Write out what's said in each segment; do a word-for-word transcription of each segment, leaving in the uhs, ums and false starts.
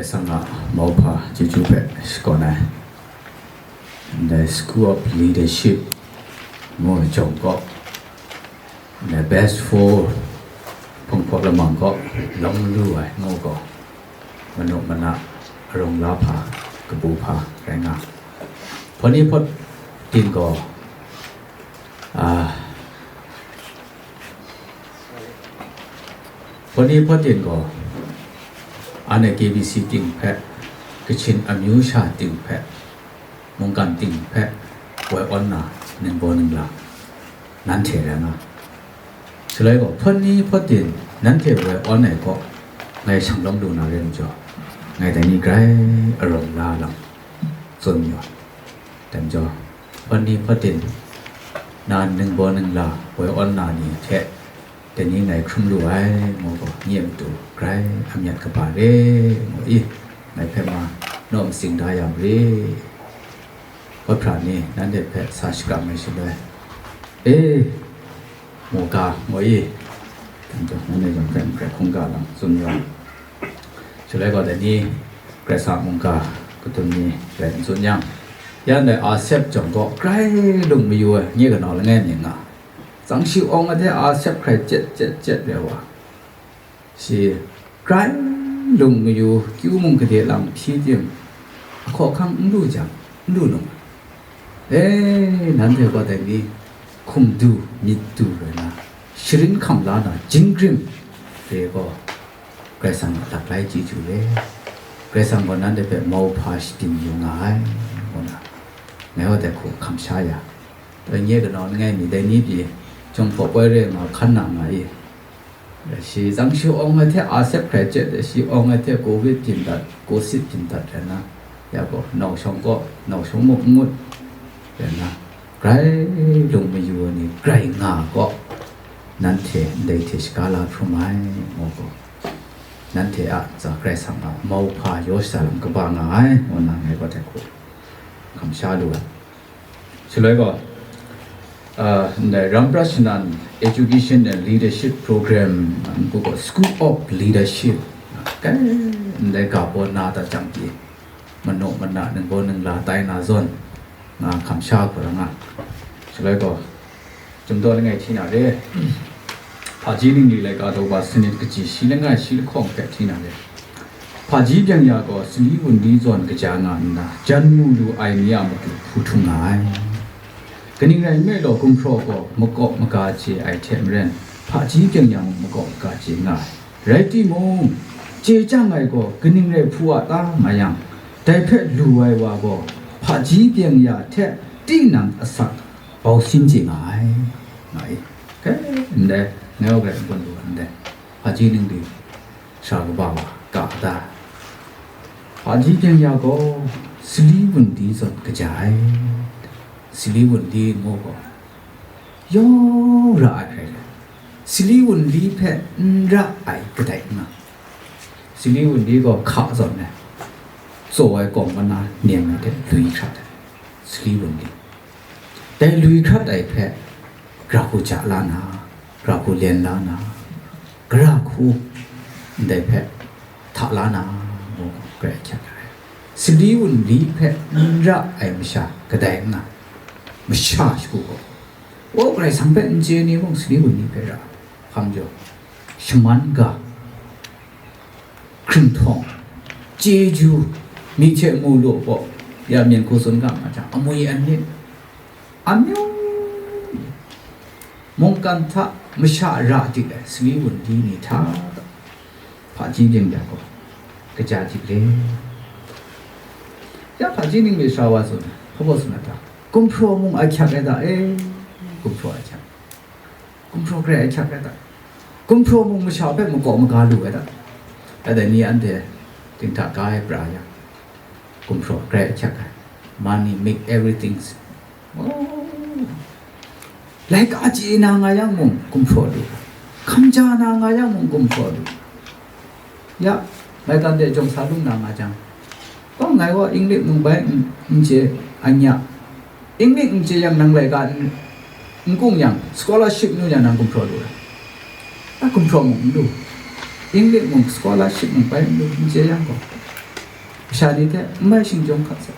Sang a mauhpa chyeju hpe shakawn ai. Ndai School of Leadership ngu ai jawng kaw, ndai Best Four hpung hpaw lamang kaw lawm lu ai ngu gaw, manu mana arung la hpa, kabu hpa rai nga. Hpawt ni hpawt din gaw, a, Hpawt ni hpawt din gaw, anhte K B C ting hpe, Kachin amyu sha ting hpe, mungkan ting hpe, woi awn na ningbaw ningla, nanhte rai nga. Shaloi gaw, hpawt ni hpawt din nanhte woi awn ai kaw, ngai shanglawm lu na re majaw, ngai dai ni grai arawng la lam tsun yu ai. Dai majaw, hpawt ni hpawt din, na ningbaw ningla woi awn na ni hte, dai ni ngai hkrum lu ai, ngu gaw, nye matu grai amyat kaba re, ngu i, ngai hpe ma naw matsing da ya ma re. Kawhpra ni nanhte hpe sa shakram ai shaloi, e, mu ga, ngu i, dai majaw, nanhte yawng hpe n hkrai hkungga lam tsun yu ai. Shaloi gaw dai ni, Karai Kasang mungga kadun ni rai n tsun yang, ya ndai Asep jawng gaw grai lung mayu ai, nye kanau langai mi nga, tsang shi awng ai hte Asep hkrai chyet chyet chyet rai wa, shi grai lung mayu, kyu mung gade lang hpyi tim, ahkaw ahkang n lu jang, n lu lung ai. E, nanhte gaw dai ni, hkum du, myit du rai na, sharin hkam la na, jingrim re gaw, Karai Kasang a laklai chyeju re. Karai Kasang gaw nanhte hpe mauhpa shadim yu nga ai, ngu na, ngai wa dai hku hkam sha ya. Dai nye kanau langai mi dai ni pyi, Chyum hpaw poi re nga hkan na nga i, shi tsang shi awng ai hte Asep hkrai chyet, shi awng ai hte covid byin dat, covid byin dat rai na, ya gaw, nau shawng kaw, nau shawng muk n ngut rai na, grai lung mayu ai ni grai nga gaw, nanhte ndai hte shaga la hkrum ai, ngu gaw, nanhte a ntsa Karai Kasang a mauhpa yaw shaza lam kaba nga ai, ngu na ngai gaw dai hku hkam sha lu ai. Shaloi gaw, ah, ndai Ramprashanan Education and Leadership Program, ngu gaw School of Leadership, kai, ndai ga baw na dat jang pyi, manu mana ningbaw ningla tai na zawn, nga hkam sha hku ra nga. Shaloi gaw, Chyum daw langai hti na re. Hpaji ningli laika daw ba sanit kaji shi langai shi lahkawng hpe hti na re. Hpaji byeng ya gaw sali wunli zawn kaja nga nna, jan mu lu ai ni a matu hpu htung nga ai. Kaning rai nme law, gumhpraw gaw makaw maga chye ai hte maren, hpaji byeng ya mung makaw maga chye nga ai. Rai timung, chye chyang ai gaw kaning rai hpu a ta nga yang, dai hpe lu ai wa gaw hpaji byeng ya hte tinang asak bau sin chye nga ai, nga i. Kai, ndai, ngai wa garai n-gun lu ai ndai. Hpaji ningli sara kaba wa, ka ta? Hpaji byeng ya gaw, sali wunli zawn kaja ai. Sali wunli ngu gaw, yaw ra ai hkrai le, sali wunli hpe n ra ai kadai n nga. Sali wunli gaw hka zawn ai, tsaw ai kawng mana nem ai hte lui hkrat ai, sali wunli. Dai lui hkrat ai hpe, gara hku ja la na, gara hku len la na, gara hku ndai hpe hta la na, ngu gaw grai ahkyak ai. Sali wunli hpe n ra ai masha kadai n nga, masha shagu gaw, o, Karai Kasang hpe n chye ni mung sali wunli hpe ra, hkam jaw, shaman ga, hkringhtawng, chyeju, myi hte mu lu gaw, ya myen hku tsun ga nga jang, amwi anit, amyu, mungkan hta masha ra dik ai sali wunli ni hta, hpaji byeng ya gaw, kaja dik le. Ya hpaji ningli sara wa tsun, hpa baw tsun a ta? Gumhpraw mung ahkyak ai ta e, gumhpraw ahkyak. Gumhpraw grai ahkyak ai ta? Gumhpraw mung masha hpe makaw maga lu ai ta? Kadai ni anhte dinghta ga ai pra yang, gumhpraw grai ahkyak ai. Money make everything. Oh. Laika chye na nga yang mung gumhpraw lu. Hkamja na nga yang mung gumhpraw lu. Ya, maigan de jawng sa lung na nga jang, gaw ngai gaw English mung bai n, n chye, anya, English n chye yang nang laika n, n kung yang, scholarship nu yang nang gumhpraw lu ai. A gumhpraw mung n lu. English mung scholarship mung bai n lu, n chye yang gaw. Sha ni hte n mai shingjawng hkat sai.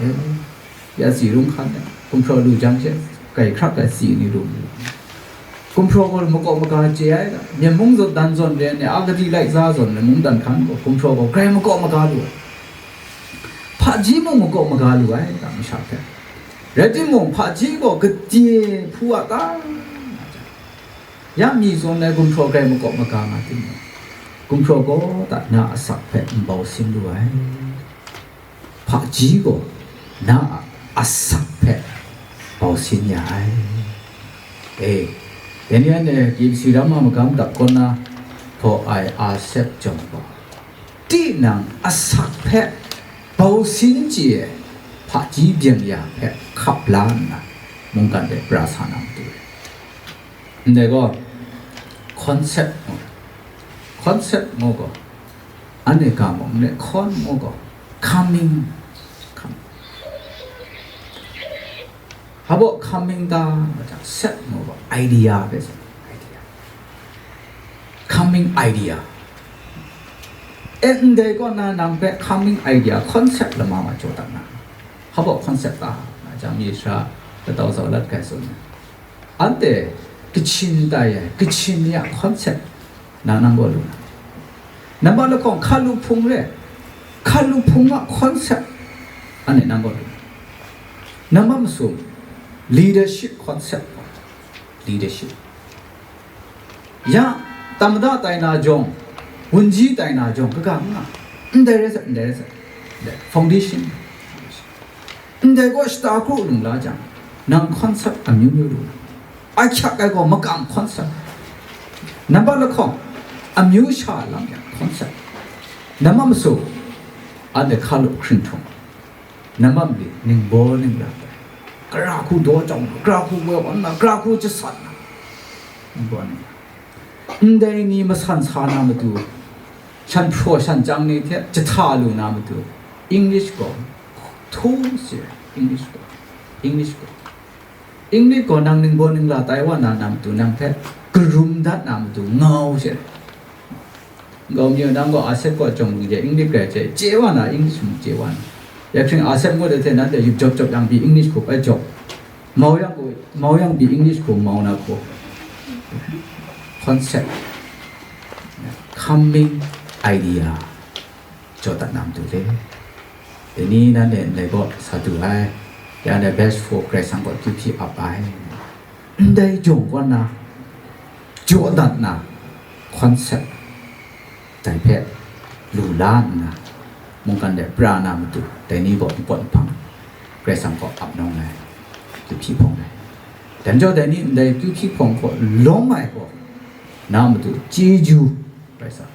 Eh, ya tsi rung hkan ai, gumhpraw lu jang she, kai hkrak ai tsi ni lu mu. Gumhpraw gaw makawp maga chye ai ga, Myen mung zawn dan zawn re ai ni, Akadi lai za zawn le mungdan hkan gaw, gumhpraw gaw grai makawp maga lu ai. Hpaji mung makawp maga lu ai ga, masha hpe. Rai timung, hpaji gaw gade hpu a ta? Ya mi zawn ai gumhpraw grai makawp maga nga timung, gumhpraw gaw ta na asak hpe n bau sin lu ai. Hpaji gaw na a asak hpe bau sin ya ai. E, dai ni anhte K B C Rama magam dap kaw na hpaw ai Asep jawng gaw, tinang asak hpe bau sin chye ai hpaji byeng ya hpe hkap la nna, mungkan de pra sa na matu ai. Ndai gaw, concept ngu, concept ngu gaw, anhte ga mung ne, con ngu gaw, coming, coming. Habo coming ta, concept ngu gaw, idea hpe sa, idea. Coming idea. E, ndai kaw na nang hpe coming idea, concept lama ma jaw dat na. Habo concept ta, na jang mi sha, latau zau lat kai tsun. Anhte kachin tai ai, kachin ni a concept na nang gaw lu na. Nambat lahkawng hkalu hpung re, hkalu hpung a concept anhte nang gaw lu na. Nambat masum, leadership concept, leadership. Ya, tamada tai na jawng, wunji tai na jawng, kaga n nga. Ndai rai sa, ndai rai sa. Ndai, foundation. Ndai gaw shata kru lung la jang, nang concept amyu myu lu. Ahkyak ai gaw makam concept. Nambat lahkawng, amyu sha lam yang concept. Nambat masu, anhte hkalup hkring htung. Nambat mali, ningbaw ningla tai. Gara hku daw chyawm na, gara hku woi wan na, gara hku jasat na. Ningbaw ningla. Ndai ni masan sa na matu, shan hpraw shan chyang ni hte jahta lu na matu, English gaw, htu si ai, English gaw, English gaw. English gaw nang ningbaw ningla tai wa na, na matu, nang hpe karum dat na matu, ngau she. Nkau mi, nang gaw Asep kaw chyawm gungde English grai chye, chye wa na, English mung chye wa na. Ya hkring Asep ngut ai hte nanhte yup jawp jawp yang pyi English hku bai jawp. Mau yang gaw, mau yang pyi English hku mau na hku. Concept. Coming idea. Jaw dat na matu le. Dai ni nanhte ndai gaw sa du ai. Ya ndai batch four Karai Kasang gaw akyu hpyi ap ai. Ndai jawng kaw na, jaw dat na, concept, dai hpe lu la nna, mungkan de pra na matu, dai ni gaw npawt nhpang, Karai Kasang gaw ap nawng ai, akyu hpyi hpawng ai. Dai majaw dai ni ndai akyu hpyi hpawng hkaw lawm ai gaw, na matu chyeju, Karai Kasang.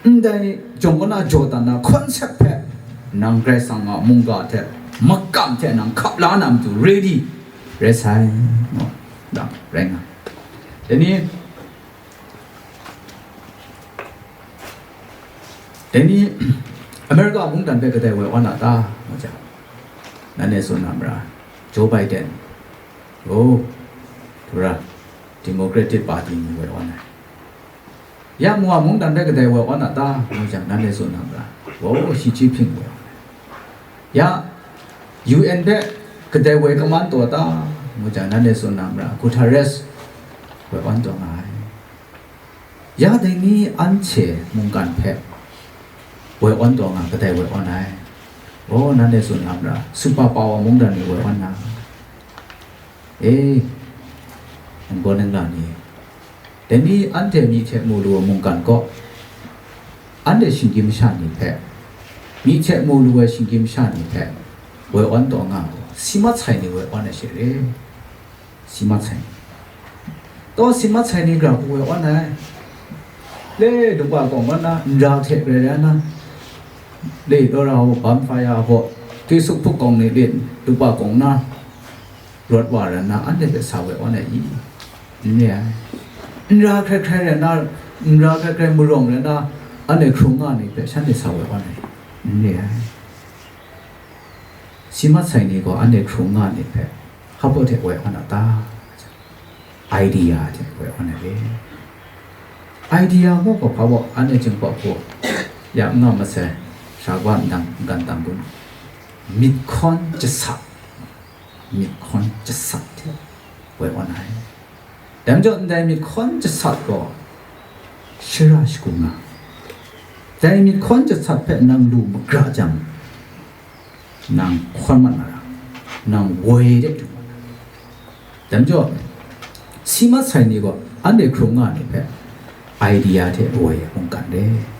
Ndai jawng kaw na jaw dat na concept hpe, nang Karai Kasang a mungga hte makam hte nang hkap la na matu ready rai sai, ngu, dang rai nga. Dai ni, dai ni, America mungdan hpe kadai woi awn a ta, ngu jang, nanhte tsun na mara, Joe Biden, oh, tura, Democratic Party ni woi awn ai. Ya, Myanmar mungdan hpe kadai woi awn a ta, ngu jang, nanhte tsun na mara, oh, Xi Jinping woi awn ai. Ya, U N hpe kadai woi kaman taw ta, ngu jang, nanhte tsun na mara, Guterres woi awn taw nga ai. Ya dai ni anhte mungkan hpe woi awn taw nga, kadai woi awn ai. Oh, nanhte tsun na mara, super power mungdan ni woi awn na. E, ningbaw ningla ni, dai ni anhte myi hte mu lu ai mungkan kaw, anhte shinggyim masha ni hpe, myi hte mu lu ai shinggyim masha ni hpe woi awn taw nga gaw, si mat sai ni woi awn ai she re. Si mat sai ni. Taw si mat sai ni gara hku woi awn ai. Le, Dukba Kawng kaw na, nra hte grai rai na, le, Dawra hku, Bonfire hku, Twi Suk Hpuk Kawng ni le, Dukba Kawng na, rawt wa rai na, anhte hpe sa woi awn ai i? N re ai. Nra hkrai hkrai rai na, nra hkrai hkrai marawng rai na, anhte hkrung nga ni hpe shanhte sa woi awn ai i? N re ai. Si mat sai ni gaw anhte hkrung nga ni hpe, hpa baw hte woi awn a ta? Idea hte woi awn ai re. Idea gaw hpa baw anhte chyinghpaw hku ya n nga masai, Sha wa ndang, n-gan tam gun, myit hkawn jasat, myit hkawn jasat hte woi awn ai. Dai majaw, ndai myit hkawn jasat gaw shara shagun nga. Dai myit hkawn jasat hpe nang lu magra jang, nang hkawn mat na ra, nang woi de du mat na ra. Dai majaw, si mat sai ni gaw anhte hkrung nga ni hpe idea hte woi ai mungkan re.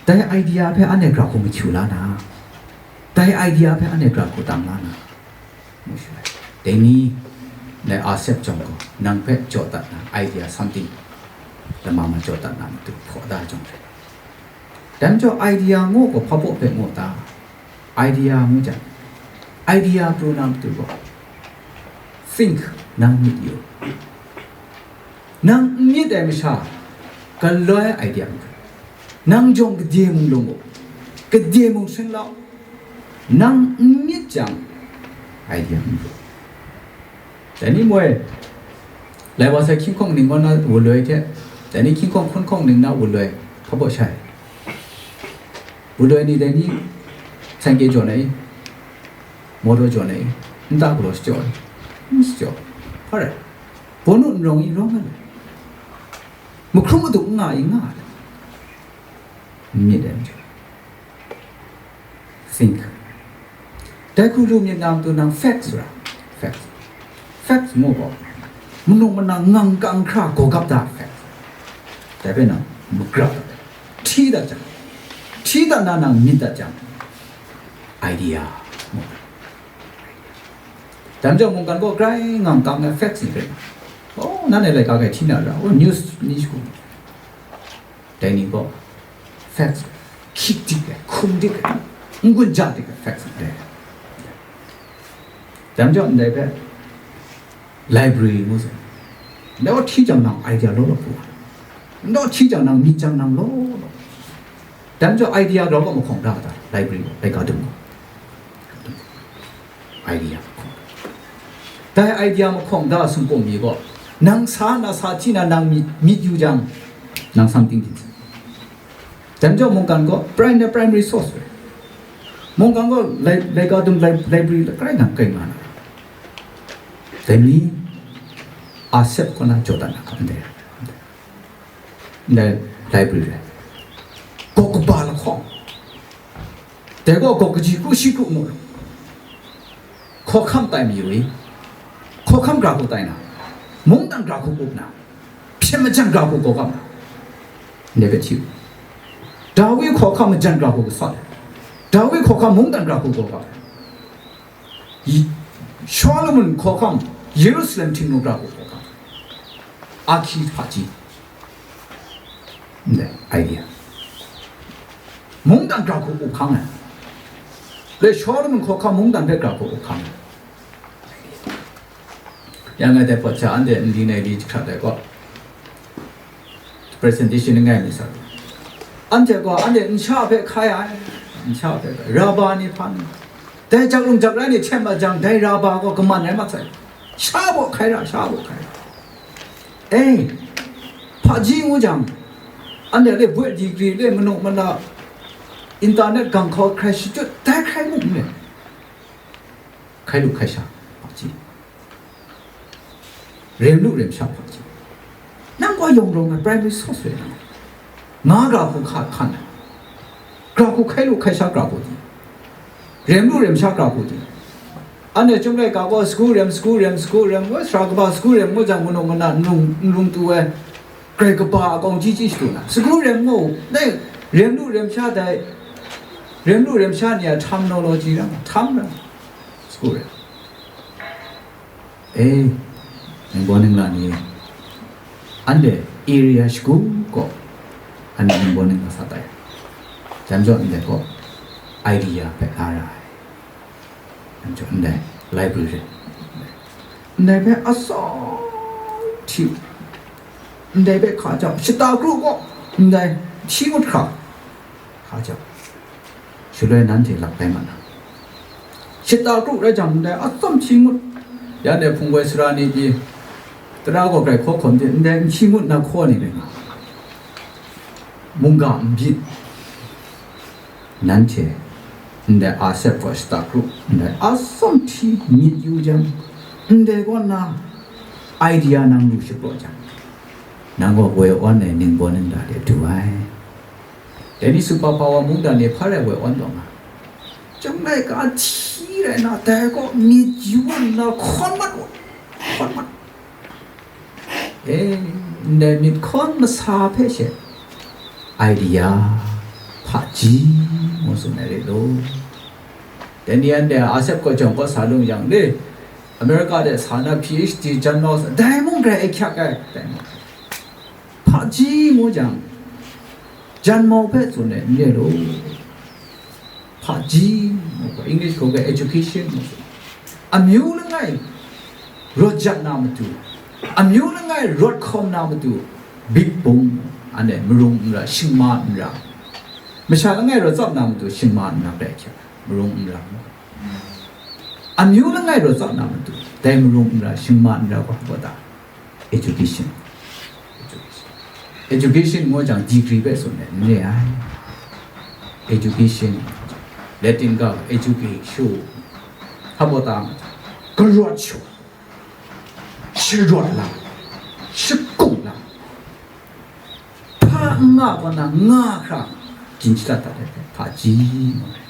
Dai idea hpe anhte gra hku mahkyu la na, dai idea hpe anhte gra hku tam la na, ngu shaloi, dai ni, dai Asep jawng gaw nang hpe jaw dat na idea something lama ma jaw dat na matu hpaw da jawng rai. Dai majaw idea ngu gaw hpa baw hpe ngu ta? Idea ngu jang, idea pru na matu gaw, think, nang myit yu. Nang n myit ai masha, galoi idea n hkrit. Nang jawng gade mung lung u, gade mung seng lau. Nang n myit jang, idea n hkrit. Dai ni moi, lai wa sai hkying hkawng ning kaw na wuloi hte, dai ni hkying hkawng hkun hkawng ning na wuloi, hpa baw shai. Wuloi ni dai ni, sanke jaw na i, motor jaw na i, nta galaw shachyaw i, n shachyaw, hpa rai. Bawnu n rawng i, rawng nga le. Mahkrum madu n nga i, nga le. N myit ai majaw. Think. Dai hku lu myit na matu nang facts ra. Facts. Facts ngu gaw, manu mana ngang kang hkra gaw gap da facts. Dai hpe nang magra dat, hti dat jang, hti dat na nang myit dat jang, idea ngu. Dai majaw mungkan gaw grai ngang kang ai facts ni rai. Oh, nanhte laika grai hti na ra, oh, news ni shagu. Dai ni gaw facts, hkyik dik ai, hkum dik ai, n-gun ja dik ai facts ndai. Dai majaw ndai hpe library ngu sai. Ndai gaw hti jang nang idea law law pru ai. Ndai gaw hti jang nang myit jang nang law law. Dai majaw idea grau gaw mahkawng da ta, library gaw, laika dum gaw. Idea mahkawng. Dai idea mahkawng da sumpu mi gaw, nang sa na sa hti na nang myit, myit yu jang, nang something din sai. Dai majaw mungkan gaw, prime na primary source rai. Mungkan gaw, lai, laika dum lai, library la, karai nang kai nga na. Dai ni, Asep kaw na jaw dat na hkap ndai. Ndai library rai. Gaw kaba lahkawng. Dai gaw gaw kaji kru shi kru mu lu. Hkawhkam tai mayu i, hkawhkam gra hku tai na, mungdan gra hku up na, hpyen majan gra hku gaw gap na, ndai hpe hti u. Dawi hkawhkam majan gra hku gasat ai, Dawi hkawhkam mungdan gra hku gaw gap ai, Solomon hkawhkam Yerusalem htingnu gra hku gaw gap ai, ahki hpaji. Ndai idea. Mungdan gra hku up hkang ai. Le Solomon hkawhkam mungdan hpe gra hku up hkang ai. Yang ngai dai pawt sha anhte nli nai li jahkrat ai gaw, presentation ni ngai mi sa. Anhte gaw anhte nsha hpe hkai ai, nsha hpe hkai, Raba ni hpan. Dai jak lung jak rai ni htem a jang, dai Raba gaw kaman rai mat sai. Sha baw hkai ra, sha baw hkai ra. E, hpaji ngu jang, anhte le bwe digri le manu mana, internet gang hkau hkrai shachyut dai hkrai mu n le? Hkai lu hkai sha hpaji, rem lu rem sha hpaji. Nang gaw yawng rawng ai primary source rai na, nga gra hku hka hkan ai, gra hku hkai lu hkai sha gra hku di, rem lu rem sha gra hku di. Anhte chyum laika gaw sagu rem, sagu rem, sagu rem, woi, sara kaba sagu rem ngu jang, manu mana n rung, n rung tu ai, grai kaba a kawng chyi chyi shadu na, sagu rem ngu, dai rem lu rem sha dai, rem lu rem sha ni a terminology ram, htam ram, sagu rem. E, ningbaw ningla ni, anhte area shagu gaw, anhte ningbaw ningla sa tai. Jan jaw ndai gaw, idea hpe la ra ai. Jan jaw ndai, library. Ndai hpe atsawm hti u. Ndai hpe hka jau, shata kru gaw, ndai, hti ngut hkra, hka jau. Shaloi nanhte lap rai mat na. Shata kru rai jang ndai, atsawm hti ngut, ya ndai hpung woi sara ni pyi, tara gaw grai hkaw hkawn de, ndai n hti ngut na hkaw ni rai nga. Mungga n byin. Nanhte, ndai Asep gaw shata kru, ndai atsawm hti myit yu jang, ndai kaw na idea nang lu shapraw jang, nang gaw woi awn ai ningbaw ningla de du ai. Dai ni superpower mungdan ni hpa rai woi awn taw nga. Chyum laika hti rai na, dai kaw myit yu nna hkawn mat u, hkawn mat u. E, ndai myit hkawn masa hpe she, idea, hpaji, ngu tsun ai rai law. Dai ni anhte Asep kaw jawng kaw sa lung yang, le, America de sa na P H D, janmau sa, dai mung grai ahkyak ai, dai mung. Hpaji ngu jang, janmau hpe tsun ai n re law. Hpaji ngu ga, English gaw ga education ngu ga. Amyu langai rawt jat na matu, amyu langai rawt hkawm na matu, bik bung, anhte marung n ra, shingma n ra. Masha langai rawt tsap na matu, shingma n ra, bai hkya, marung n ra. Amyu langai rawt tsap na matu, dai marung n ra, shingma n ra, ga hpa ta? Education. Education. Education ngu jang degree bai tsun ai, n re ai. Education. Latin ga educatio. Hpa ta? Karawt shaw. Sharawt la. Shakung la. Hpa n nga kaw na nga hkra, ginchyi lat dat ai hpe hpaji ngu ai.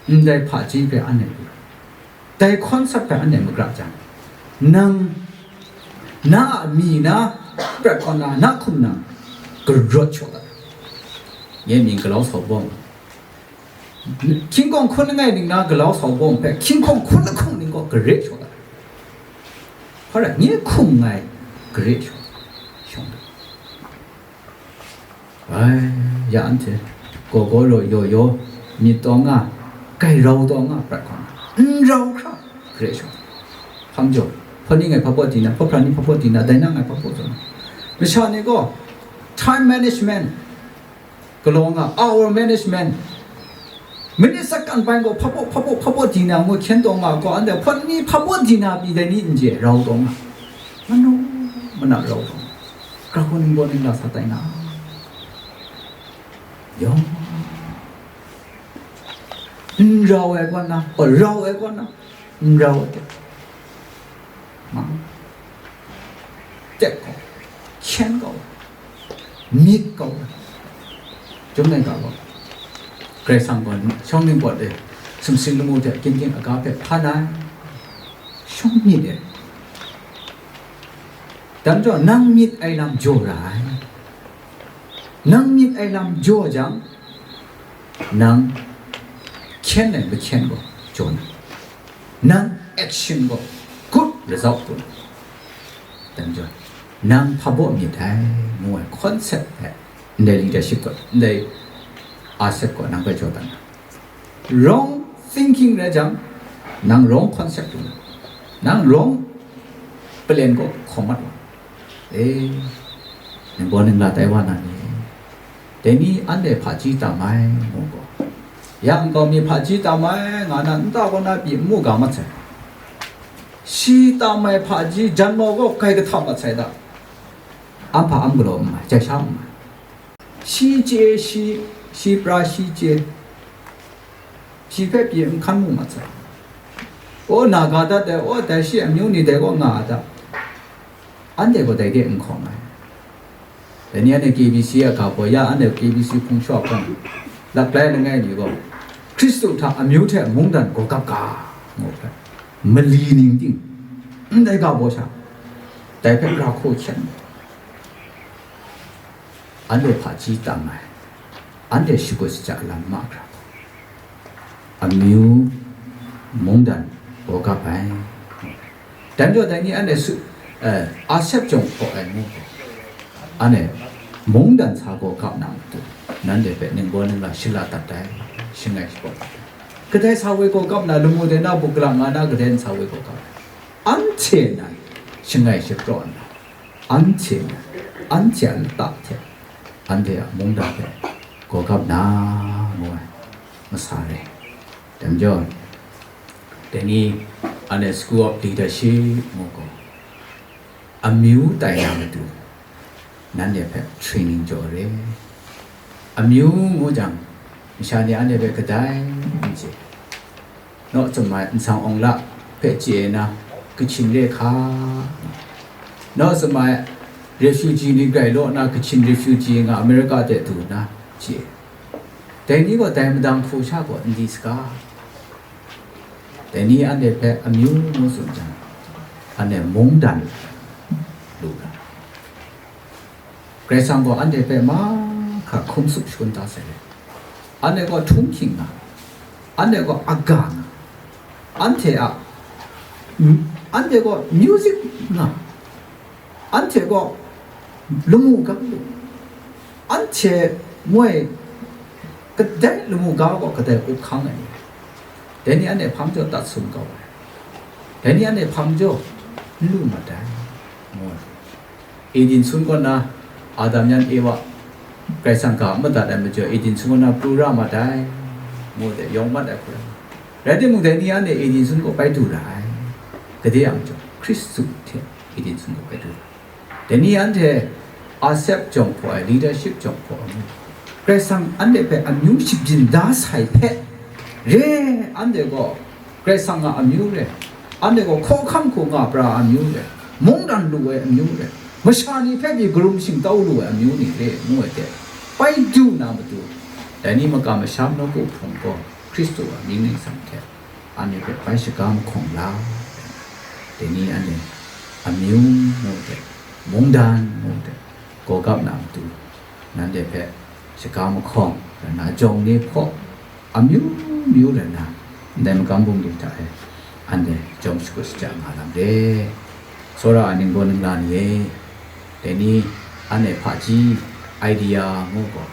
Ndai hpaji hpe anhte lu, dai concept hpe anhte magra jang, nang, na a mi na prat kaw na, na hkum nang, karawt shaw dat ai. Nye mying galau sau bawng, hkying hkawng hkun langai ning na galau sau bawng hpe, hkying hkawng hkun lahkung ning gaw gare shaw dat ai. Hpa rai, nye hkum ngai gare shaw, shawng dat ai. Ya anhte, gaw gaw raw yaw yaw, myit taw nga, grai rau taw nga, prat hkawng, n rau hkra, gare shaw dat ai. Hpang jaw, hpawt ni ngai hpa baw di na, hpawt hpra ni hpa baw di na, dai na ngai hpa baw taw na. Masha ni gaw, time management, galaw nga, hour management, minute second bai gaw hpa baw, hpa baw, hpa baw di na ngu hkyen taw nga gaw, anhte hpawt ni hpa baw di na pyi dai ni n chye, rau taw nga. Manu, mana rau taw nga. Gara hku ningbaw ningla sa tai na. Yawng. N rau ai kaw na, o, rau ai kaw na, n rau ai kaw. Ma. Tek gaw, hkyen gaw, myit gaw, chyum laika gaw, Karai Kasang gaw shawng ningpawt e sumsing lamu hte ginting aga hpe hpan ai, shawng myit e. Dai majaw, nang myit ai lam jaw ra ai. Nang myit ai lam jaw jang, nang hkyen ai mahkyen gaw jaw na, nang action gaw good result pru na. Dai majaw, nang hpa baw myit ai ngu ai concept hpe ndai leadership gaw, ndai Asep gaw nang hpe jaw dat na. Wrong thinking rai jang, nang wrong concept pru na, nang wrong plan gaw hkawm mat wa. E, ningbaw ningla tai wa na ni? Dai ni anhte hpaji tam ai, ngu gaw, ya nkau mi hpaji tam ai, nga na nta kaw na pyi n mu ga mat sai. Shi tam ai hpaji janmau gaw grai kahtap mat sai ta? Am hpa am galaw n mai, jai sha n mai. Shi chye, shi, shi pra shi chye, shi hpe pyi n hkan mu mat sai. O, na ga dat ai, o, dai shi amyu ni dai kaw nga a ta? Anhte gaw dai de n hkawng ai. Dai ni anhte K B C a ga baw ya, anhte K B C hpung shaw hpung, lap lai langai mi gaw, Hkristu hta amyu hte mungdan gaw gap ga, ngu hpe, mali ning ting, ndai ga baw sha, dai hpe gara hku hkyen, anhte hpaji tam ai, anhte shagut shaja lam mahkra, amyu mungdan gaw gap ai. Dai majaw dai ni anhte su, eh, Asep jawng hpaw ai ngu gaw, anhte mungdan sa gaw gap na matu, nanhte hpe ningbaw ningla shala dat ai, shangai shapraw dat ai. Kadai sa woi gaw gap na, lamu de na, bukla nga na, kadai sa woi gaw gap ai. Anhte nan shangai shapraw nna, anhte nan, anhte a lata hte, anhte a mungdan hpe gaw gap na, ngu ai, masa re. Dai majaw, dai ni, anhte School of Leadership ngu gaw, amyu tai na matu, nanhte hpe training jaw re. Amyu ngu jang, Masha ni anhte hpe kadai n chye. Naw chyum ai nsang awng la hpe chye na, Kachin re hka, naw chyum ai refugee ni grai law na, Kachin refugee nga America de du na chye. Dai ni gaw dai madang hku sha gaw n di saga. Dai ni anhte hpe amyu ngu tsun jang, anhte mungdan lu ga. Karai Kasang gaw anhte hpe mahkra hkum tsup shangun da sai let, anhte gaw htunghking nga, anhte gaw aga nga, anhte a, anhte gaw music nga, anhte gaw lamu ga lu, anhte moi kadai lamu ga gaw kadai up hkang ai ni, dai ni anhte hpang jaw tat sum kau ai, dai ni anhte hpang jaw n lu mat ai, ngu ai. Eden sun kaw na Adam yan Ewa Karai Kasang ga madat ai majaw, Eden sun kaw na pru ra mat ai, ngu de yawng mat ai hku rai. Rai timung, dai ni anhte Eden sun kaw bai du ra ai. Gade yang majaw, Hkristu hte Eden sun kaw bai du ra ai. Dai ni anhte asep jawng hpaw ai, leadership jawng hpaw ai, Karai Kasang anhte hpe amyu shabyin da sai hpe, re, anhte gaw Karai Kasang a amyu re, anhte gaw hkawhkam hku nga pra ai amyu re, mungdan lu ai amyu re, masha ni hpe pyi karum shingtau lu ai amyu ni re, ngu ai hte, bai du na matu, dai ni makam masham nawku hpung gaw Hkristu a mying ningsang hte anhte hpe bai shaga mahkawng la, dai ni anhte amyu ngu hte, mungdan ngu hte, gawgap na matu, nanhte hpe shaga mahkawng rai na, jawng ni hpaw amyu myu rai na, ndai magam bungli hta e anhte jawm shakut shaja nga lam re. Tsawra ai ningbaw ningla ni e, dai ni anhte hpaji, idea ngu gaw,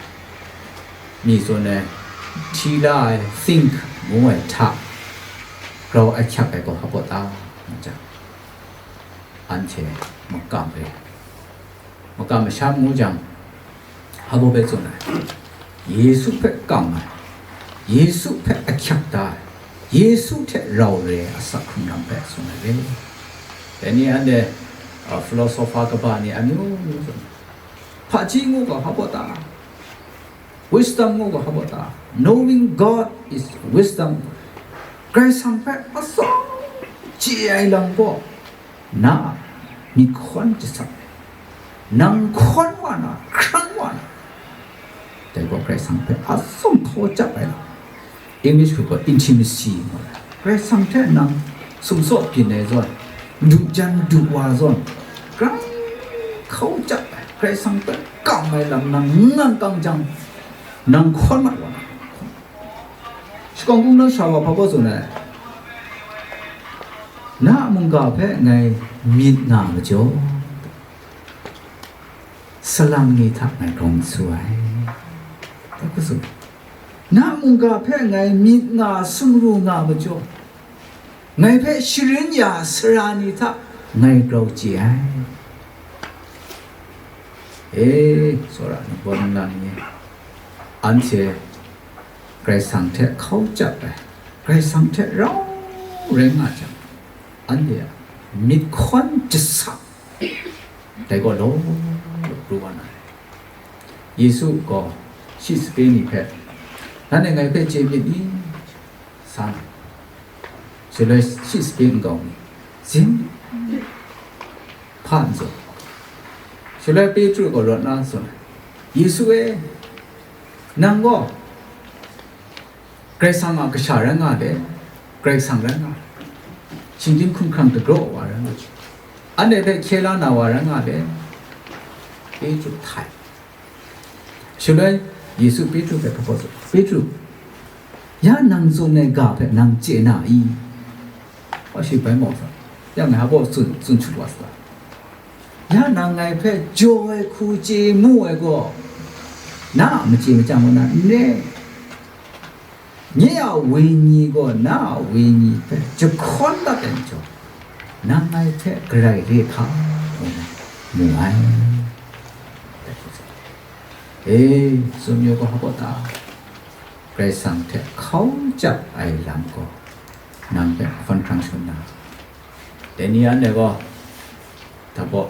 mi tsun ai, hti la ai, think ngu ai hta grau ahkyak ai gaw hpa baw ta, nga jang, anhte makam re. Makam masham ngu jang, hpa baw hpe tsun ai, Yesu hpe kam ai, Yesu hpe ahkyak da ai, Yesu hte rau re ai asak hkrung lam hpe tsun ai re. Dai ni anhte, a, philosopher kaba ni amyu myu tsun ai. Hpaji ngu gaw hpa baw ta? Wisdom ngu gaw hpa baw ta? Knowing God is wisdom. Karai Kasang hpe atsawm chye ai lam gaw, na a myit hkawn jasat, nang hkawn wa na, hkrang wa na, dai gaw Karai Kasang hpe atsawm hkau chyap ai lam. English hku gaw intimacy ngu ai. Karai Kasang hte nang sumsaw byin ai zawn, du jan du wa zawn, grang hkau chyap ai, Karai Kasang hpe kam ai lam nang n ngang kang jang, nang hkawn mat wa na. Shakawn Kungdawn sha wa hpa baw tsun ai, na a mungga hpe ngai myit nga majaw, salang ni hta ngai grau n su ai. Hpa hku tsun, na a mungga hpe ngai myit nga, sumru nga majaw, ngai hpe sharin ya sara ni hta ngai grau chye ai. E, tsawra ai ningbaw ningla ni, anhte Karai Kasang hte hkau chyap ai, Karai Kasang hte rau rai nga jang, anhte a myit hkawn jasat, dai gaw law law pru wa na ai. Yesu gaw shi sape ni hpe, "Nanhte ngai hpe chye myit ni?" san ai. Shaloi shi sape nkau mi, "Zim," hpa n tsun. Shaloi Petru gaw rawt na tsun ai, "Yesu e, nang gaw Karai Kasang a Kasha rai nga le, Karai Kasang rai nga le, shinggyim hkumhkrang dagraw wa rai nga le, anhte hpe hkye la na wa rai nga le?" Petru htai. Shaloi Yesu Petru hpe hpa baw tsun, "Petru, ya nang tsun ai ga hpe nang chye na i?" Wa shi bai mau sa, ya ngai hpa baw tsun, tsun shut wa sa ta? Ya nang ngai hpe jaw ai hku chye mu ai gaw, na a machye machyang wa na n re? Nye a wenyi gaw na a wenyi hpe jahkawn dat ai majaw, nang ngai hpe garai re hka, ngu na mu ai. E, tsun yu gaw, hpa baw ta? Karai Kasang hte hkau chyap ai lam gaw, nang hpe hkawn hkrang shangun na, dai ni anhte gaw, hpa baw,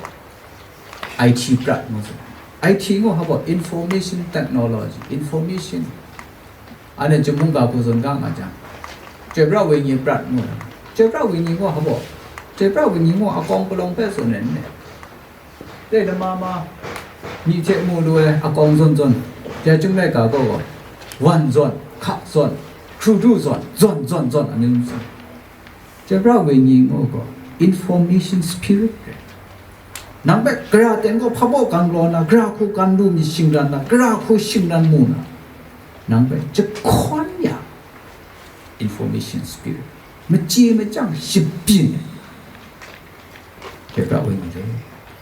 I T prat ngu tsun. I T ngu hpa baw, information technology, information. Anhte chyum mungga hku tsun ga nga jang, Chyoi pra wenyi prat ngu ai. Chyoi pra wenyi ngu hpa baw? Chyoi pra wenyi ngu akawng palawng hpe tsun ai n le? Dai lama ma, myi hte mu lu ai akawng zawn zawn, ya chyum laika gaw gaw, wan zawn, hka zawn, hkru du zawn, zawn, zawn, zawn, amyu zawn. Chyoi pra wenyi ngu gaw, information spirit rai. Nang hpe gara ten gaw hpa baw gan galaw na, gara hku gan lu myit shingran na, gara hku shingran mu na, nang hpe jahkawn ya, information spirit, machye machyang shabyin ai. Chyoi pra wenyi re.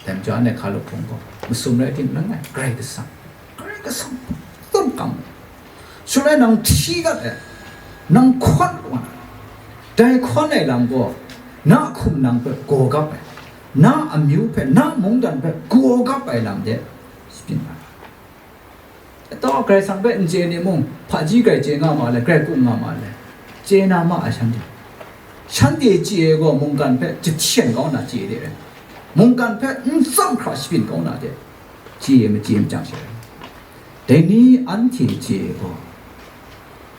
Dai majaw anhte hkalup hpung gaw, masum rai timung, langai, Karai Kasang, Karai Kasang, tawn kam. Shaloi nang hti gat ai, nang hkawn wa na, dai hkawn ai lam gaw, na hkum nang hpe gaw gap ai, na amyu hpe, na mungdan hpe gaw gap ai lam de, shabyin na. Ataw Karai Kasang hpe n chye ni mung, hpaji grai chye nga ma le, grai kung nga ma le, chye na ma ai shanhte. Shanhte chye ai gaw mungkan hpe jahten kau na chye de ai. Mungkan hpe n tsawm hkra shabyin kau na de, chye ai machye machyang she ai. Dai ni anhte chye ai gaw,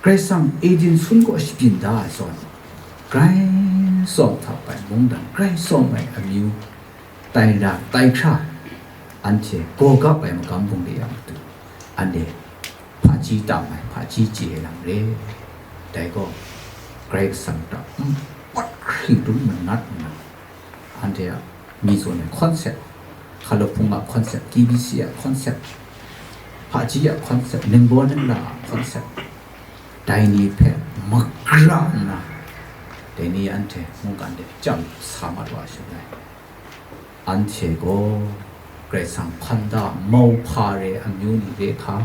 Karai Kasang Eden sun kaw shabyin da ai zawn, Karai tsawm hta bai mungdan, Karai tsawm ai amyu, tai ra, tai hkra, anhte gaw gap ai magam bungli a matu, anhte hpaji tam ai, hpaji chye ai lam re. Dai gaw, Karai Kasang hta npawt hkring dum manat nna, anhte a mi tsun ai concept, hkalup hpung a concept, K B C a concept, hpaji a concept, ningbaw ningla a concept, dai ni hpe magara nna, dai ni anhte mungkan de chyam sa mat wa shaloi, anhte gaw Karai Kasang hpan da mauhpa re amyu ni re hka,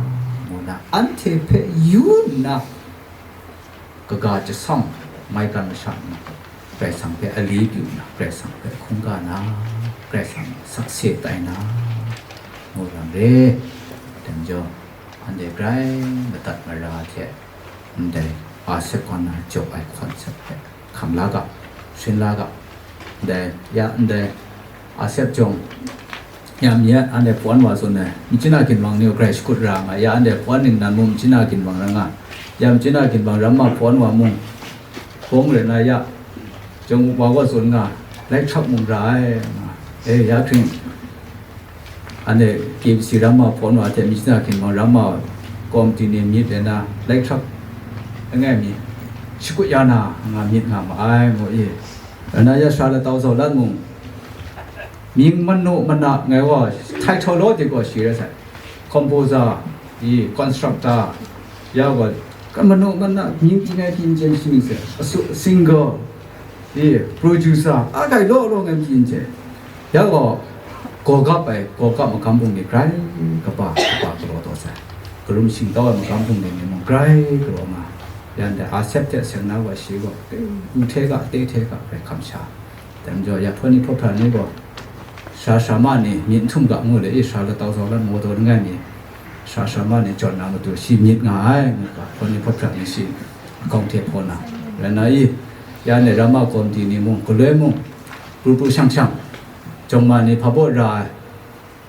ngu na anhte hpe yu nna, kaga jasam maigan masha nna, Karai Kasang hpe ali pyu nna, Karai Kasang hpe hkungga na, Karai Kasang sakse tai na, ngu lam re. Dai majaw, anhte grai madat mara hte, ndai Asep kaw na jaw ai concept hpe hkam la ga, sharin la ga. Ndai, ya ndai Asep jawng, ya mi a, anhte pawn wa tsun ai, machyin a ginwang ni gaw grai shakut ra nga, ya anhte pawn ningnan mung machyin a ginwang ra nga, ya machyin a ginwang ramma pawn wa mung, bawng rai na ya, jawng wa gaw tsun nga, lai hkrak mung ra ai, nga, e, ya hkring, anhte K B C ramma pawn wa hte machyin a ginwang ramma kawmti ni myit rai na, lai hkrak langai mi shakut ya na nga myit nga ma ai, ngu i. Rai na ya sara latau zau lat mung, mying manu mana ngai wa, title law de gaw shi rai sai. Composer, i, constructor, ya gaw, ka manu mana mying ting ai hpyi n chye shi myit se, asu-, singer, i, producer, a kai law law ngai hpyi n chye. Ya gaw, gaw gap ai, gaw gap magam bungli grai kaba, kaba galaw taw sai. Karum shingtau ai magam bungli ni mung grai galaw nga. Ya ndai Asep hte seng na wa shi gaw, eh, u hte ga, te hte ga, grai hkam sha. Dai majaw, ya hpaw ni hpaw hpra ni gaw, sara sara ma ni myit n htum ga ngu le, i, sara latau zau lat maw taw langai mi, sara sara ma ni jawn na matu shi myit nga ai, ngu ga, hpaw ni hpaw hpra ni shi akawng hte hpaw na. Rai na i, ya ndai ramma kawmti ni mung, galoi mung, pru pru shang shang, jawng ma ni hpa baw ra ai,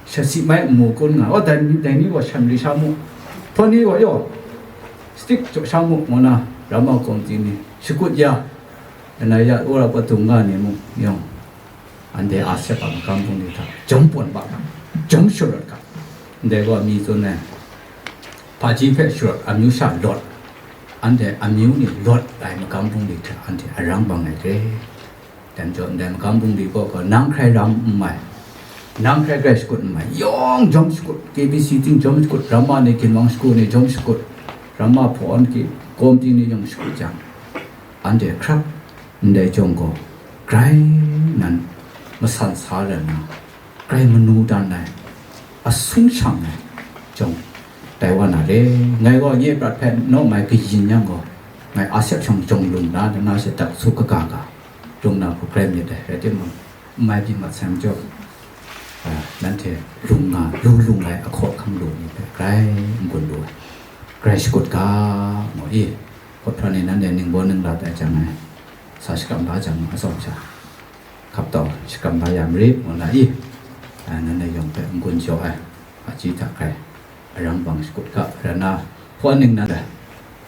sha si mai nmu kun nga, o, dai, dai ni gaw shan ri sha mu, hpaw ni gaw yaw, stick jaw sha mu, ngu na, ramma kawmti ni shakut ya, rai na ya, wora patung nga ni mung yawng, anhte Asep a magam bungli hta jawm pawn ba ga, jawm sharawt ga, ndai gaw mi tsun ai, hpaji hpe sharawt, amyu sha lawt, anhte amyu ni lawt ai magam bungli hta anhte arang bang ai re. Dai majaw, ndai magam bungli gaw, gaw, nang hkrai ram n mai, nang hkrai grai shakut n mai, yawng jawm shakut, K B C ting jawm shakut, ramma ni ginwang shagu ni jawm shakut, ramma hpawn ki, kawmti ni yawng shakut jang, anhte hkrak ndai jawng gaw, grai nan masan sa rai nna, grai manu dan ai, asung shang ai jawng, tai wa na re. Ngai gaw nye prat hpe naw mai kayin yang gaw, ngai Asep shawng jawng lung na, na she dak su kaga ga, lung na hku grai myit ai, rai timung, n mai byin mat sai majaw, a, nanhte lung nga, lu lung ai ahkaw ahkang lu ni hpe grai n gun lu ai, grai shakut ga, ngu i, hkawt hpra ni nanhte ningbaw ningla tai jang ai, sa shakam da jang, atsawm sha, hkap tau shakam da ya marit, ngu na i, a, nanhte yawng hpe n gun jaw ai, a, ji hta hkrai, arang bang shakut ga, rai na, hpawn ning na,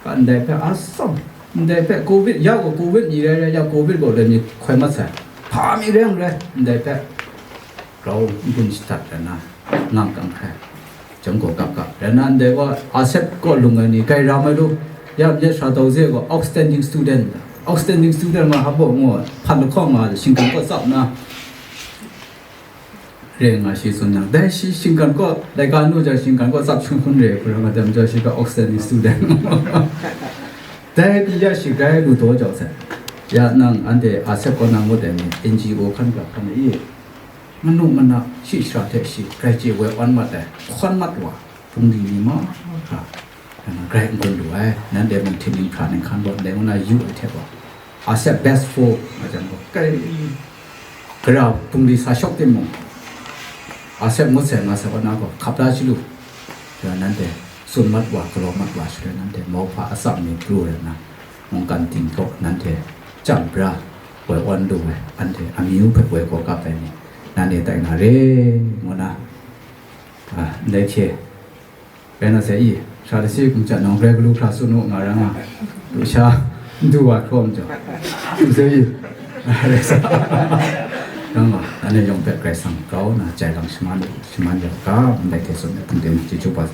Ndai hpe asam, ndai hpe covid, ya gaw covid ni rai rai, ya covid gaw rai ni hkoi mat sai. Hpa mi rai n rai, ndai hpe grau n gun shadat rai na, ngang kang hkrai, jang gaw kap kap rai na, ndai gaw asep gaw lung ai ni, gai ram ai lu, ya myit sha tau ze gaw outstanding student, outstanding student ma hap gaw ngu, hpan lahkawng ma, shingkang gaw tsap na, Re nga shi tsun yang, dai shi shinggan kaw, laika nu ja shinggan kaw tsap shung hkun re, hkun ram atam ja shi ga oxygen ni student. Dai pyi ya shi grai lu taw jau sai. Ya nang anhte asep kaw nang ngut ai ni N G O hkan ga hkan i, manu mana shi shara hte shi grai chye woi awn mat ai, hkawn mat wa, pungli ni mahkra, grai n gun lu ai, nanhte mung htingning hkra ning hkan gaw ndai ngu na yu ai hte gaw, asep best four nga jang gaw, kai, gara pungli sa shawk timung, asep ngut sai nga sai kaw na gaw, hkap da shi lu, ya nanhte tsun mat wa, galaw mat wa shaloi nanhte mauhpa atsam ni pru ai na, mungkan ting htaw nanhte chyam bra woi awn lu ai, anhte amyu hpe woi gaw kap ai ni, nanhte tai na re, ngu na, a, ndai hte, rai na sai i, sha lasi kum cha nawng grai galu hkra tsun u nga ra nga, lu sha, n du wa hkrawm jau, du sai i, rai sa, rang nga, anhte yawng hpe Karai Kasang grau na jai lam shaman, shaman yau ga, ndai hte tsun ai hpung de mung chyeju ba,